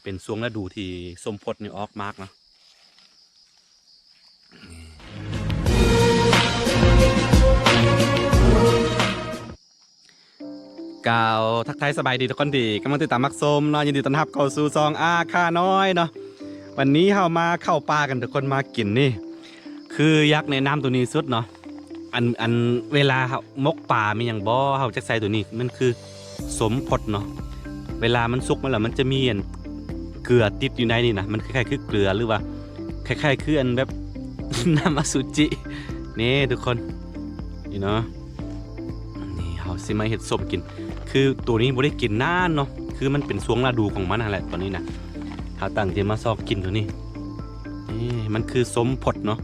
ປັນຊ່ວງລະດູທີ່ສົມພົດນີ້ອອກໝາກເນາະ. ກ່າວທັກທາຍສະບາຍດີທຸກຄົນທີ່ກຳລັງຕິດຕາມຮັບຊົມເນາະ, ຍິນດີຕ້ອນຮັບເຂົ້າສູ່ຊ່ອງອາຄານ້ອຍເນາະ. ວັນນີ້ເຮົາມາເຂົ້າປ່າກັນທຸກຄົນ, ມາກິນນີ້ ຄືຢາກແນະນຳໂຕນີ້ສຸດເນາະ. ອັນ ອັນເວລາເຮົາໝົກປາມີຫຍັງບໍ່ ເຮົາຈັກໃສ່ໂຕນີ້ ມັນຄືສົມພົດເນາະ. ເວລາມັນສຸກມາແລ້ວ ມັນຈະມີອັນເກືອຕິດຢູ່ໃນນີ້ນະ, ມັນຄ້າຍໆຄືເກືອ ຫຼືວ່າຄ້າຍໆຄືອັນແບບນ້ຳອະສຸຈິນີ້ທຸກຄົນ ນີ້ເນາະ. ນີ້ເຮົາຊິມາເຮັດສົ້ມກິນ ຄືໂຕນີ້ບໍ່ໄດ້ກິນນານເນາະ, ຄືມັນເປັນຊ່ວງລະດູຂອງມັນຫັ້ນແຫຼະ. ຕອນນີ້ນະ ເຮົາຕັ້ງໃຈມາຊອກກິນໂຕນີ້. ນີ້ມັນຄືສົມພົດເນາະ,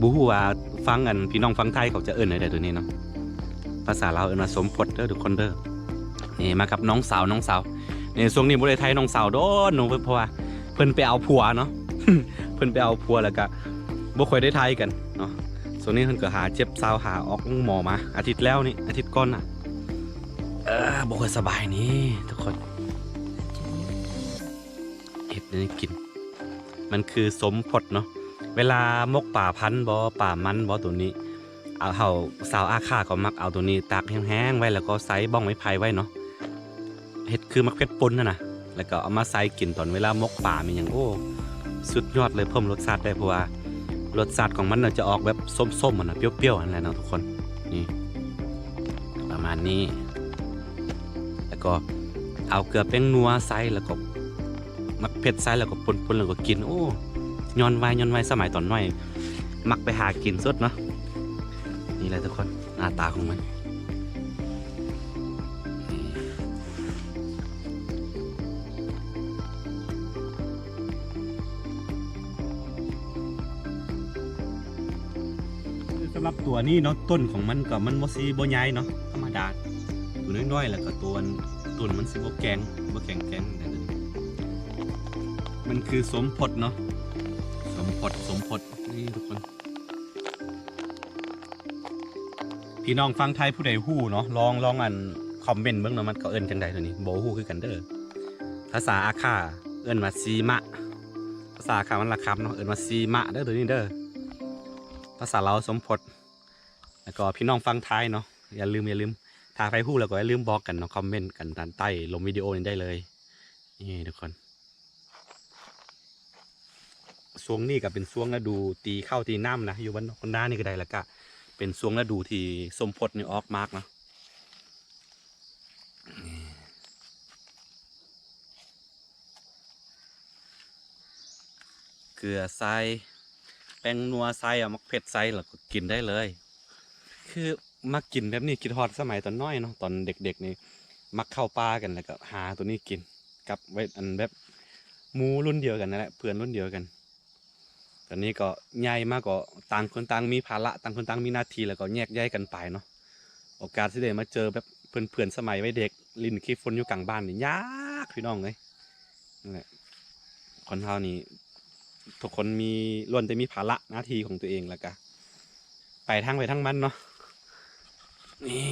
ບໍ່ຮູ້ວ່າຝັ່ງອັນ ພີ່ນ້ອງຝັ່ງໄທເຂົາຈະເອີ້ນແນວໃດໂຕນີ້ເນາະ. ພາສາລາວເອີ້ນວ່າສົມພົດເດີທຸກຄົນເດີ. ນີ້ມາກັບນ້ອງສາວ ນ້ອງສາວ. ນີ້ຊ່ວງນີ້ບໍ່ໄດ້ຖ່າຍນ້ອງສາວດົນເນາະ, ເພາະວ່າເພິ່ນໄປເອົາຜົວເນາະ, ເພິ່ນໄປເອົາຜົວແລ້ວກະບໍ່ຄ່ອຍໄດ້ຖ່າຍກັນເນາະ. ຊ່ວງນີ້ເພິ່ນກໍຫາເຈັບຊາວ ຫາອອກໂຮງໝໍມາ ອາທິດແລ້ວນີ້ ອາທິດກ່ອນນະ. ເອີ ບໍ່ຄ່ອຍສະບາຍນີ້ທຸກຄົນ. ເຮັດແນວນີ້ກິນ ມັນຄືສົມພົດເນາະ. ເວລາໝົກປາພັນບໍ ປາມັນບໍ ໂຕນີ້ ເອົາ ເຮົາຊາວອາຄາກໍມັກເອົາໂຕນີ້ຕາກແຫ້ງໆໄວ້ ແລ້ວກໍໃສ່ບ້ອງໄມ້ໄຜ່ໄວ້ເນາະ, ເຮັດຄືໝາກເຜັດປົ່ນຫັ້ນນະ, ແລ້ວກໍເອົາມາໃສ່ກິນຕອນເວລາໝົກປາມີຫຍັງ. ໂອ້ ສຸດຍອດເລີຍ, ເພີ່ມລົດຊາດໄດ້ ເພາະວ່າລົດຊາດຂອງມັນນະຈະອອກແບບສົ້ມໆຫັ້ນນະ, ປ່ຽວໆຫັ້ນແຫຼະເນາະທຸກຄົນ. ນີ້ປະມານນີ້ ແລ້ວກໍເອົາເກືອແປ້ງນົວໃສ່ ແລ້ວກໍໝາກເຜັດໃສ່ ແລ້ວກໍປົ່ນໆ ແລ້ວກໍກິນ. ໂອ້ ຍ້ອນໄວ ຍ້ອນໄວ, ສະໄໝຕອນນ້ອຍມັກໄປຫາກິນສົດເນາະ. ນີ້ແຫຼະທຸກຄົນ ໜ້າຕາຂອງມັນ. ສຳລັບຕົວນີ້ເນາະ ຕົ້ນຂອງມັນກໍມັນບໍ່ ຊິບໍ່ໃຫຍ່ເນາະ, ທຳມະດາ ຕົວນ້ອຍໆ ແລ້ວກໍຕົວ ຕົ້ນມັນຊິບໍ່ແຂງ ບໍ່ແຂງແກ່ນ. ມັນຄືສົມພົດເນາະ, ສົມພົດ ສົມພົດ ນີ້ທຸກຄົນ. ພີ່ນ້ອງຝັ່ງໄທຜູ້ໃດຮູ້ເນາະ ລອງ ລອງອັນຄອມເມັນເບິ່ງເນາະ ມັນເຂົາເອີ້ນຈັ່ງໃດໂຕນີ້ ບໍ່ຮູ້ຄືກັນເດີ. ພາສາອາຄາເອີ້ນວ່າຊີມະ, ພາສາອາຄາມັນລະຄຳເນາະ ເອີ້ນວ່າຊີມະເດີ ໂຕນີ້ເດີ. ພາສາລາວສົມພົດ. ແລ້ວກໍພີ່ນ້ອງຝັ່ງໄທເນາະ ຢ່າລືມ ຢ່າລືມ ຖ້າໃຜຮູ້ແລ້ວກໍຢ່າລືມບອກກັນເນາະ, ຄອມເມັນກັນດ້ານໃຕ້ລົມວິດີໂອນີ້ໄດ້ເລີຍ. ນີ້ທຸກຄົນ ຊ່ວງນີ້ກໍເປັນຊ່ວງລະດູຕີເຂົ້າຕີນ້ຳນະ ຢູ່ບ້ານນອກບ້ານນານີ້ກໍໄດ້, ແລ້ວກໍເປັນຊ່ວງລະດູທີ່ສົມພົດນີ້ອອກໝາກເນາະ. ເກືອໃສ່ ແປ້ງນົວໃສ່ ເອົາໝາກເຜັດໃສ່ ແລ້ວກໍກິນໄດ້ເລີຍ. ຄືມັກກິນແບບນີ້ ຄິດຮອດສະໄໝຕອນນ້ອຍເນາະ, ຕອນເດັກໆນີ້ມັກເຂົ້າປ່າກັນ ແລ້ວກໍຫາໂຕນີ້ກິນກັບໄວ້ ອັນແບບໝູ່ລຸ້ນດຽວກັນນັ້ນແຫຼະ ເພື່ອນລຸ້ນດຽວກັນ. ຕອນນີ້ກໍໃຫຍ່ມາກໍຕ່າງຄົນຕ່າງມີພາລະ ຕ່າງຄົນຕ່າງມີໜ້າທີ່ ແລ້ວກໍແຍກຍ້າຍກັນໄປເນາະ. ໂອກາດຊິໄດ້ມາເຈີແບບເພື່ອນໆສະໄໝໄວເດັກ ຫຼິ້ນຂີ້ຝຸ່ນຢູ່ກາງບ້ານນີ້ຍາກພີ່ນ້ອງເອີຍ. ນັ້ນແຫຼະ ຄົນເຮົານີ້ທຸກຄົນມີ ລ້ວນແຕ່ມີພາລະໜ້າທີ່ຂອງຕົວເອງ ແລ້ວກະໄປທາງໃຜທາງມັນເນາະ. ນີ້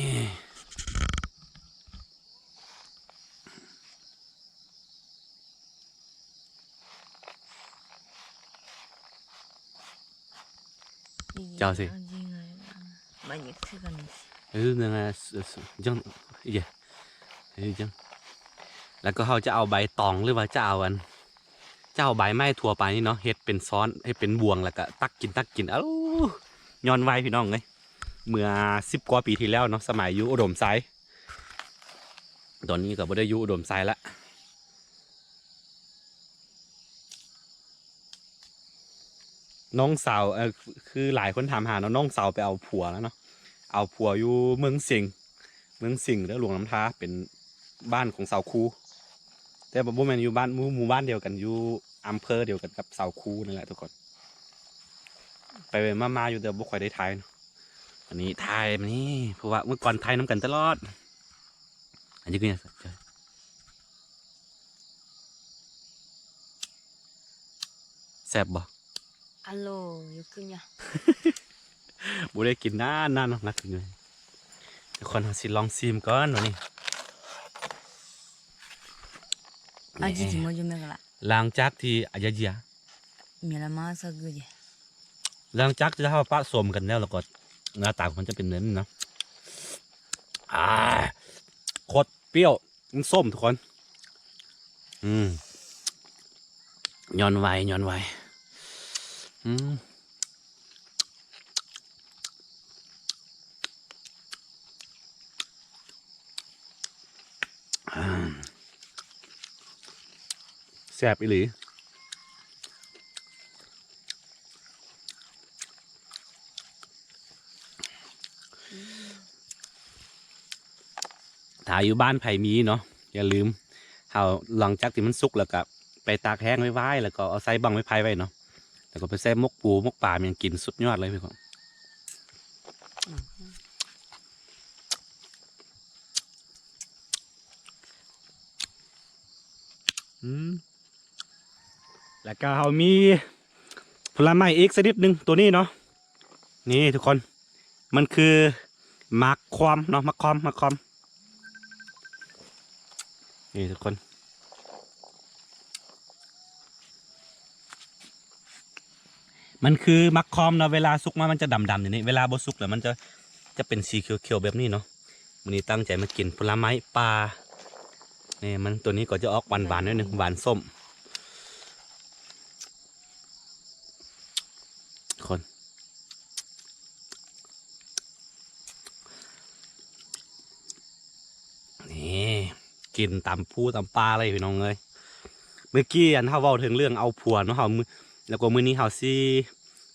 ເຈົ້າຊິ ເອີ ນັ້ນແຫຼະ ເອີ ຈັ່ງ ເອີ ຈັ່ງ ແລ້ວກໍເຮົາຈະເອົາໃບຕອງ ຫຼືວ່າຈະເອົາອັນ ຈະເອົາໃບໄມ້ທົ່ວໄປນີ້ເນາະ ເຮັດເປັນຊ້ອນ ເຮັດເປັນບ່ວງ ແລ້ວກໍຕັກກິນ ຕັກກິນ. ເອົ້າ ຍ້ອນໄວ ພີ່ນ້ອງເອີຍ ເມື່ອສິບກວ່າປີທີ່ແລ້ວເນາະ ສະໄໝຢູ່ອຸດົມໄຊ ຕອນນີ້ກໍບໍ່ໄດ້ຢູ່ອຸດົມໄຊລະ. ນ້ອງສາວ ເອີ ຄືຫຼາຍຄົນຖາມຫາເນາະ, ນ້ອງສາວໄປເອົາຜົວແລ້ວເນາະ, ເອົາຜົວຢູ່ເມືອງສິງ ເມືອງສິງເດີ ຫຼວງນ້ຳທາ ເປັນບ້ານຂອງສາວຄູ ແຕ່ວ່າບໍ່ແມ່ນຢູ່ບ້ານ ໝູ່ ໝູ່ບ້ານດຽວກັນ ຢູ່ອຳເພີດຽວກັນກັບສາວຄູນັ້ນແຫຼະທຸກຄົນ. ໄປໆມາໆຢູ່ ແຕ່ບໍ່ຄ່ອຍໄດ້ຖ່າຍເນາະ. ອັນນີ້ຖ່າຍມານີ້ ເພາະວ່າເມື່ອກ່ອນຖ່າຍນຳກັນຕະຫຼອດ. ອັນນີ້ຄືຫຍັງ? ແຊບບໍ່? ອະໂລ ຢູ່ຄືຫຍັງ? ບໍ່ໄດ້ກິນນານໆເນາະ ນັກກິນເລີຍ. ທຸກຄົນ ເຮົາຊິລອງຊີມກ່ອນວັນນີ້. ອາຈິຈິໂມະຢູ່ແມ່ນລະ. ຫຼັງຈາກທີ່ ອາຢາເຢຍ ເມລາມາຊາກືເຢ ຫຼັງຈາກທີ່ເຮົາປະສົມກັນແລ້ວ ແລ້ວກໍໜ້າຕາຂອງມັນຈະເປັນແບບນີ້ເນາະ. ອາ ໂຄດປ່ຽວ ມັນສົ້ມທຸກຄົນ. ອືມ ຍ້ອນໄວ ຍ້ອນໄວ. ອືມ ອາ ແຊບອີ່ຫຼີ. ຖ້າຢູ່ບ້ານໃຜມີເນາະ ຢ່າລືມ ເຮົາ ຫຼັງຈາກທີ່ມັນສຸກແລ້ວກະໄປຕາກແຫ້ງໄວ້ ແລ້ວກໍເອົາໃສ່ບັ້ງໄມ້ໄຜ່ໄວ້ເນາະ ແລ້ວກໍໄປໃສ່ໝົກປູໝົກປາ ແມ່ນກິນສຸດຍອດເລີຍພີ່ນ້ອງ. ອືມ ແລ້ວກໍເຮົາມີຜົນລະໄມ້ອີກຊະນິດໜຶ່ງ ໂຕນີ້ເນາະ. ນີ້ທຸກຄົນ ມັນຄືໝາກຄອມເນາະ ໝາກຄອມ ໝາກຄອມ. ນີ້ທຸກຄົນ ມັນຄືໝາກຄອມເນາະ ເວລາສຸກມາມັນຈະດຳໆ ຢູ່ນີ້ ເວລາບໍ່ສຸກແລ້ວມັນຈະ ຈະເປັນສີຂຽວໆ ແບບນີ້ເນາະ. ມື້ນີ້ຕັ້ງໃຈມາກິນຜົນລະໄມ້ປ່າ. ນີ້ມັນ ໂຕນີ້ກໍຈະອອກຫວານໆ ໜ້ອຍໜຶ່ງ ຫວານສົ້ມ. ຄົນ ນີ້ ກິນຕຳພູຕຳປ່າເລີຍພີ່ນ້ອງເອີຍ. ເມື່ອກີ້ອັນເຮົາເວົ້າເຖິງເລື່ອງເອົາຜົວເນາະ ເຮົາ ແລ້ວກໍມື້ນີ້ເຮົາຊິ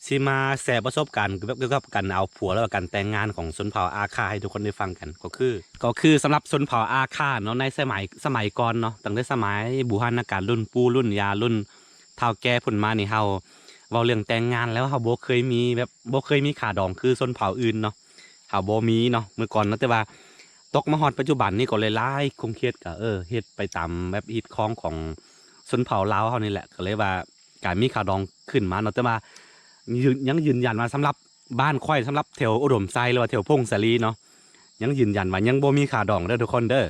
ຊິມາແຊປະສົບການກ່ຽວກັບການເອົາຜົວ ແລະວ່າການແຕ່ງງານຂອງຊົນເຜົ່າອາຂ່າໃຫ້ທຸກຄົນໄດ້ຟັງກັນ. ກໍຄື ກໍຄືສຳລັບຊົນເຜົ່າອາຂ່າເນາະ ໃນສະໄໝ ສະໄໝກ່ອນເນາະ ຕັ້ງແຕ່ສະໄໝບູຮານະການ ລຸ້ນປູ່ລຸ້ນຍ່າ ລຸ້ນທ້າວແກ່ພຸ້ນມານີ້ ເຮົາເວົ້າເລື່ອງແຕ່ງງານແລ້ວ ເຮົາບໍ່ເຄີຍມີແບບ ບໍ່ເຄີຍມີຂາດອງຄືຊົນເຜົ່າອື່ນເນາະ. ເຮົາບໍ່ມີເນາະ ເມື່ອກ່ອນເນາະ ແຕ່ວ່າຕົກມາຮອດປັດຈຸບັນນີ້ກໍຫຼາຍໆຂົງເຂດກໍ ເອີ ເຮັດໄປຕາມແບບຮີດຄອງຂອງຊົນເຜົ່າລາວເຮົານີ້ແຫຼະ ກໍເລີຍວ່າການມີຂາດອງຂຶ້ນມາເນາະ. ແຕ່ວ່າ ຍ- ຍັງຢືນຢັນວ່າສຳລັບບ້ານຂ້ອຍ ສຳລັບແຖວອຸດົມໄຊ ຫຼືວ່າແຖວຜົ້ງສາລີເນາະ ຍັງຢືນຢັນວ່າຍັງບໍ່ມີຂາດອງເດີທຸກຄົນເດີ.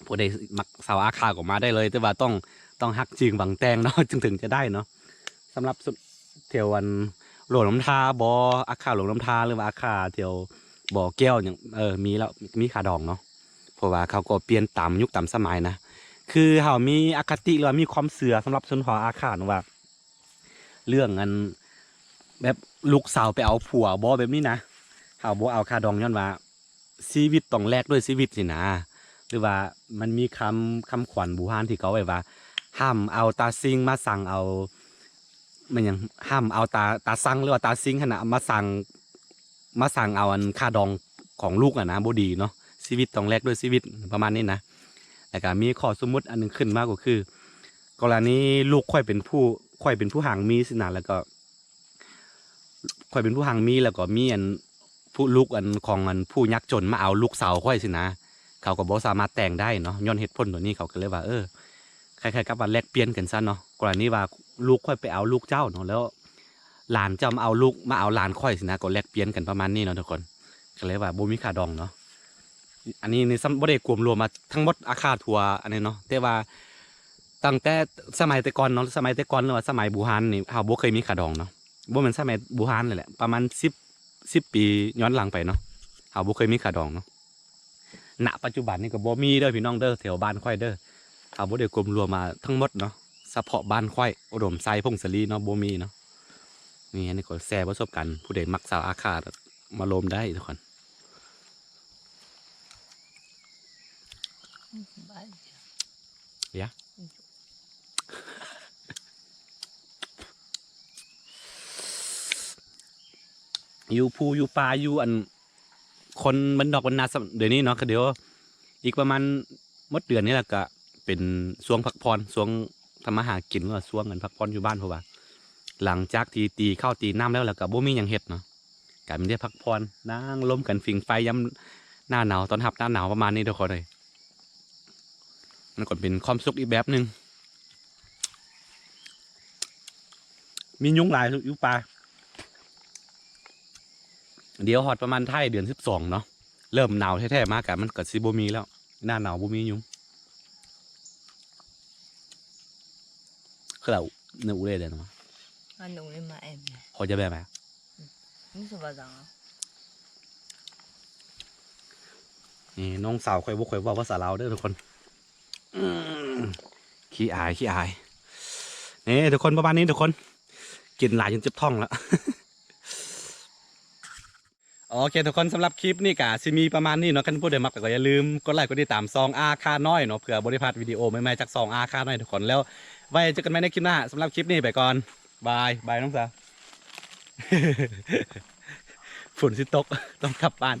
ຜູ້ໃດມັກສາວອາຂ່າກໍມາໄດ້ເລີຍ ແຕ່ວ່າຕ້ອງ ຕ້ອງຮັກຈຶ່ງຫວັງແຕ່ງເນາະ ຈຶ່ງ ເຖິງຈະໄດ້ເນາະ. ສຳລັບ ແຖວອັນຫຼວງນ້ຳທາບໍ ອາຂ່າຫຼວງນ້ຳທາ ຫຼືວ່າອາຂ່າແຖວບໍ່ແກ້ວຫຍັງ ເອີ ມີແລ້ວ ມີຂາດອງເນາະ ເພາະວ່າເຂົາກໍປ່ຽນຕາມຍຸກຕາມສະໄໝນະ. ຄືເຮົາມີອະຄະຕິ ຫຼືວ່າມີຄວາມເຊື່ອສຳລັບຊົນເຜົ່າອາຂ່າເນາະວ່າ ເລື່ອງອັນແບບລູກສາວໄປເອົາຜົວບໍ ແບບນີ້ນະ ເຮົາບໍ່ເອົາຂາດອງຍ້ອນວ່າ ຊີວິດຕ້ອງແລກດ້ວຍຊີວິດຊີ້ນະ ຫຼືວ່າມັນມີຄຳ ຄຳຂວັນບູຮານທີ່ເຂົາເອີ້ນວ່າ ຫ້າມເອົາຕາຊິງມາສັ່ງເອົາ ແມ່ນຫຍັງ ຫ້າມເອົາຕາ ຕາຊັງ ຫຼືວ່າຕາຊິງຫັ້ນນະ ມາສັ່ງ ມາສັ່ງເອົາອັນຄ່າດອງຂອງລູກຫັ້ນນະ ບໍ່ດີເນາະ ຊີວິດຕ້ອງແລກດ້ວຍຊີວິດ ປະມານນີ້ນະ. ແລ້ວກະມີຂໍ້ສົມມຸດອັນໜຶ່ງຂຶ້ນມາກໍຄື ກໍລະນີລູກຂ້ອຍເປັນຜູ້ ຂ້ອຍເປັນຜູ້ຮັ່ງມີຊີ້ນະ ແລ້ວກໍ ຂ້ອຍເປັນຜູ້ຮັ່ງມີ ແລ້ວກໍມີອັນ ຜູ້ ລູກອັນຂອງອັນຜູ້ຍາກຈົນມາເອົາລູກສາວຂ້ອຍຊີ້ນະ ເຂົາກໍບໍ່ສາມາດແຕ່ງໄດ້ເນາະ. ຍ້ອນເຫດຜົນໂຕນີ້ ເຂົາກໍເລີຍວ່າ ເອີ ຄ້າຍໆກັບວ່າແລກປ່ຽນກັນຊະເນາະ ກໍລະນີວ່າລູກຂ້ອຍໄປເອົາລູກເຈົ້າເນາະ ແລ້ວຫຼານເຈົ້າມາເອົາລູກ ມາເອົາຫຼານຂ້ອຍຊີ້ນະ ກໍແລກປ່ຽນກັນປະມານນີ້ເນາະທຸກຄົນ. ກໍເລີຍວ່າບໍ່ມີຂາດອງເນາະ. ອັນນີ້ນີ້ຊ້ຳບໍ່ໄດ້ກວມລວມວ່າທັງໝົດອາຄາທົ່ວອັນນີ້ເນາະ ແຕ່ວ່າຕັ້ງແຕ່ສະໄໝແຕ່ກ່ອນເນາະ ສະໄໝແຕ່ກ່ອນ ຫຼືວ່າສະໄໝບູຮານນີ້ ເຮົາບໍ່ເຄີຍມີຂາດອງເນາະ. ບໍ່ແມ່ນສະໄໝບູຮານເລີຍແຫຼະ ປະມານສິບ ສິບປີຍ້ອນຫຼັງໄປເນາະ ເຮົາບໍ່ເຄີຍມີຂາດອງເນາະ. ນະປັດຈຸບັນນີ້ກໍບໍ່ມີເດີພີ່ນ້ອງເດີ ແຖວບ້ານຂ້ອຍເດີ ເຮົາບໍ່ໄດ້ກວມລວມມາທັງໝົດເນາະ ສະເພາະບ້ານຂ້ອຍ ອຸດົມໄຊ ຜົ້ງສາລີເນາະ ບໍ່ມີເນາະ. ນີ້ ອັນນີ້ກໍແຊປະສົບການ ຜູ້ໃດມັກສາວອາຄາມາລົມໄດ້ທຸກຄົນ. ຢູ່ພູຢູ່ປ່າ ຢູ່ອັນ ຄົນບ້ານນອກບ້ານນາ ດຽວນີ້ເນາະ ກໍດຽວອີກປະມານໝົດເດືອນນີ້ແລ້ວ ກະເປັນຊ່ວງພັກຜ່ອນ ຊ່ວງທຳມາຫາກິນ ຫຼືວ່າຊ່ວງອັນພັກຜ່ອນຢູ່ບ້ານ ເພາະວ່າຫຼັງຈາກທີ່ຕີເຂົ້າຕີນ້ຳແລ້ວ ແລ້ວກະບໍ່ມີຫຍັງເຮັດເນາະ ກະມີແຕ່ພັກຜ່ອນ ນັ່ງລົມກັນຜິງໄຟຍາມໜ້າໜາວ ຕ້ອນຮັບໜ້າໜາວ ປະມານນີ້ທຸກຄົນເອີຍ. ມັນກໍເປັນຄວາມສຸກອີກແບບໜຶ່ງ. ມີຍຸງຫຼາຍຢູ່ປ່າ. ດຽວຮອດປະມານທ້າຍເດືອນສິບສອງເນາະ ເລີ່ມໜາວແທ້ໆມາກະ ມັນກໍຊິບໍ່ມີແລ້ວ ໜ້າໜາວບໍ່ມີຍຸງ. Hello, ne ule den ma. An ule ma em. Hoja be ma. Ni so ba zang. ນີ້ນ້ອງສາວຂ້ອຍບໍ່ຄ່ອຍເວົ້າພາສາລາວເດີທຸກຄົນ. ອືມ ຂີ້ອາຍ ຂີ້ອາຍ. ນີ້ທຸກຄົນ ປະມານນີ້ທຸກຄົນ ກິນຫຼາຍຈົນເຈັບທ້ອງແລ້ວ. ໂອເຄທຸກຄົນ ສຳລັບຄລິບນີ້ກະຊິມີປະມານນີ້ເນາະ. ຄັນຜູ້ໃດມັກກະຢ່າລືມກົດໄລກົດຕິດຕາມຊ່ອງອາຄານ້ອຍເນາະ ເພື່ອບໍ່ໄດ້ພາດວິດີໂອໃໝ່ໆຈາກຊ່ອງອາຄານ້ອຍທຸກຄົນ. ແລ້ວໄວ້ເຈີກັນໃໝ່ໃນຄລິບໜ້າ. ສຳລັບຄລິບນີ້ໄປກ່ອນ ບາຍບາຍນ້ອງສາວ. ຝົນຊິຕົກ ຕ້ອງກັບບ້ານ.